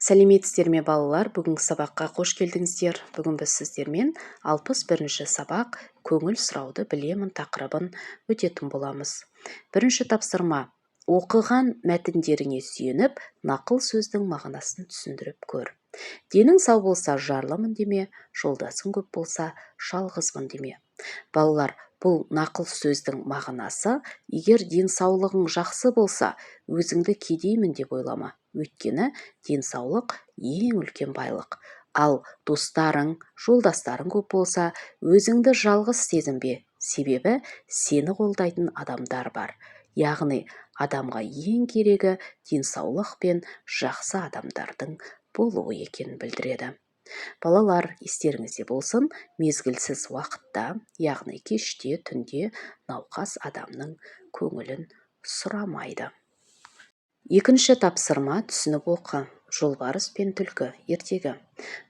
Сәлеметсіздер ме, балалар! Бүгінгі сабаққа қош келдіңіздер. Бүгін біз сіздермен 61-ші сабақ «Көңіл сұрауды білемін» тақырыбын өтетін боламыз. Бірінші тапсырма: оқыған мәтіндеріңе сүйеніп, нақыл сөздің мағынасын түсіндіріп көр. Денің сау болса, жарлымын деме, жолдасың көп болса, жалғызбын деме. Балалар, бұл нақыл сөздің мағынасы: егер денсаулығың жақсы болса, өзіңді кедеймін деп ойлама, өйткені денсаулық – ең үлкен байлық. Ал достарың, жолдастарың көп болса, өзіңді жалғыз сезінбе, себебі сені қолдайтын адамдар бар. Яғни адамға ең керегі денсаулық пен жақсы адамдардың болуы екенін білдіреді. Балалар, естеріңізде болсын, мезгілсіз уақытта, яғни кеште, түнде науқас адамның көңілін сұрамайды. Екінші тапсырма: түсініп оқы. «Жолбарыс пен түлкі» ертегі.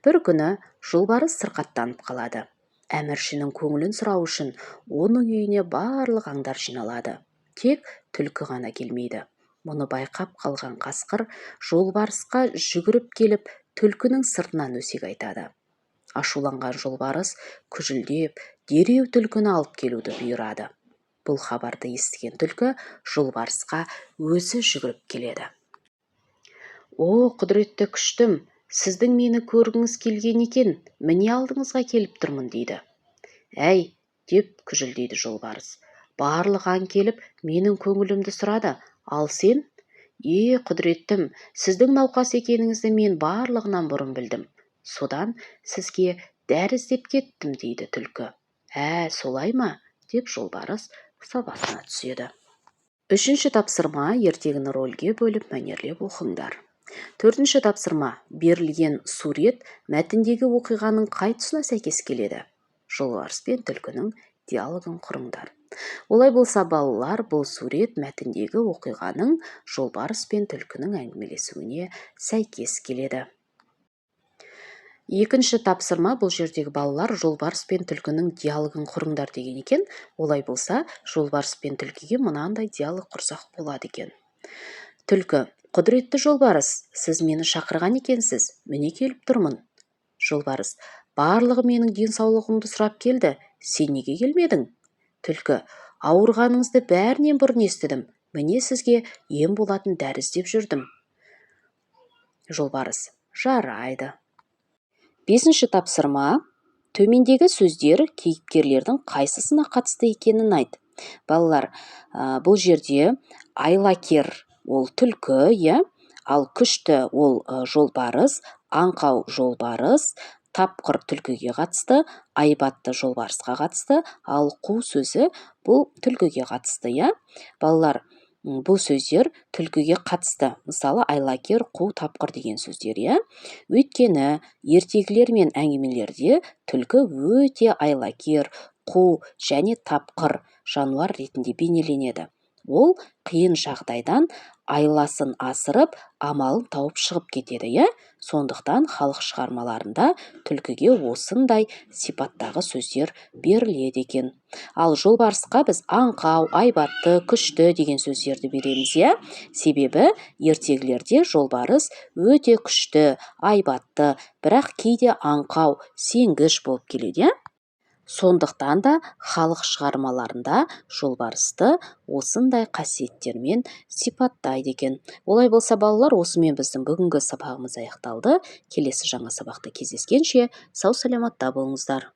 Бір күні жолбарыс сырқаттанып қалады. Әміршінің көңілін сұрау үшін оның үйіне барлық аңдар жиналады, тек түлкі ғана келмейді. Мұны байқап қалған қасқыр жолбарысқа жүгіріп келіп, түлкінің сыртынан өсек айтады. Ашуланған жолбарыс күжілдеп, дереу түлкіні алып келуді бұйырады. Бұл хабарды естіген түлкі жолбарысқа өзі жүгіріп келеді. «О, құдіретті күштім, сіздің мені көргіңіз келген екен, міне, алдыңызға келіп тұрмын», – дейді. «Әй, – деп күжілдейді жолбарыс, – барлық аң келіп, менің көңілімді сұрады, ал сен?» «Е, құдіреттім, сіздің науқас екеніңізді мен барлығынан бұрын білдім, содан сізге дәрі іздеп кеттім», – дейді түлкі. «Ә, солай ма?» – деп жолбарыс сабасына түседі. Үшінші тапсырма: ертегіні рөлге бөліп, мәнерлеп оқыңдар. Төртінші тапсырма: берілген сурет мәтіндегі оқиғаның қай тұсына сәйкес келеді? Жолбарыс пен түлкінің диалогын құрыңдар. Олай болса, балалар, бұл сурет мәтіндегі оқиғаның, жолбарыс пен түлкінің әңгімелесуіне сәйкес келеді. Екінші тапсырма: бұл жердегі, балалар, жолбарыс пен түлкінің диалогын құрыңдар деген екен. Олай болса, жолбарыс пен түлкіге мынандай диалог құрсақ болады екен. Түлкі: «Құдіретті жолбарыс, сіз мені шақырған екенсіз, міне, келіп тұрмын». Жолбарыс: «Барлығы менің денсаулығымды сұрап келді, сен неге келмедің?» Түлкі: «Ауырғаныңызды бәрінен бұрын естідім, міне, сізге ем болатын дәрі іздеп жүрдім». Жолбарыс: «Жарайды». Бесінші тапсырма: төмендегі сөздер кейіпкерлердің қайсысына қатысты екенін айт. Балалар, бұл жерде айлакер – ол түлкі, иә, ал күшті – ол жолбарыс, аңқау – жолбарыс, тапқыр – түлкіге қатысты, айбатты – жолбарысқа қатысты, ал қу сөзі бұл түлкіге қатысты, иә. Балалар, бұл сөздер түлкіге қатысты, мысалы, айлакер, қу, тапқыр деген сөздер, иә. Өйткені ертегілер мен әңгімелерде түлкі өте айлакер, қу және тапқыр жануар ретінде бейнеленеді. Ол қиын жағдайдан айласын асырып, амалын тауып шығып кетеді, иә. Сондықтан халық шығармаларында түлкіге осындай сипаттағы сөздер беріледі екен. Ал жолбарысқа біз аңқау, айбатты, күшті деген сөздерді береміз, иә, себебі ертегілерде жолбарыс өте күшті, айбатты, бірақ кейде аңқау, сенгіш болып келеді, иә. Сондықтан да халық шығармаларында жолбарысты осындай қасиеттермен сипаттайды екен. Олай болса, балалар, осымен біздің бүгінгі сабағымыз аяқталды. Келесі жаңа сабақта кездескенше, сау саламатта болыңыздар.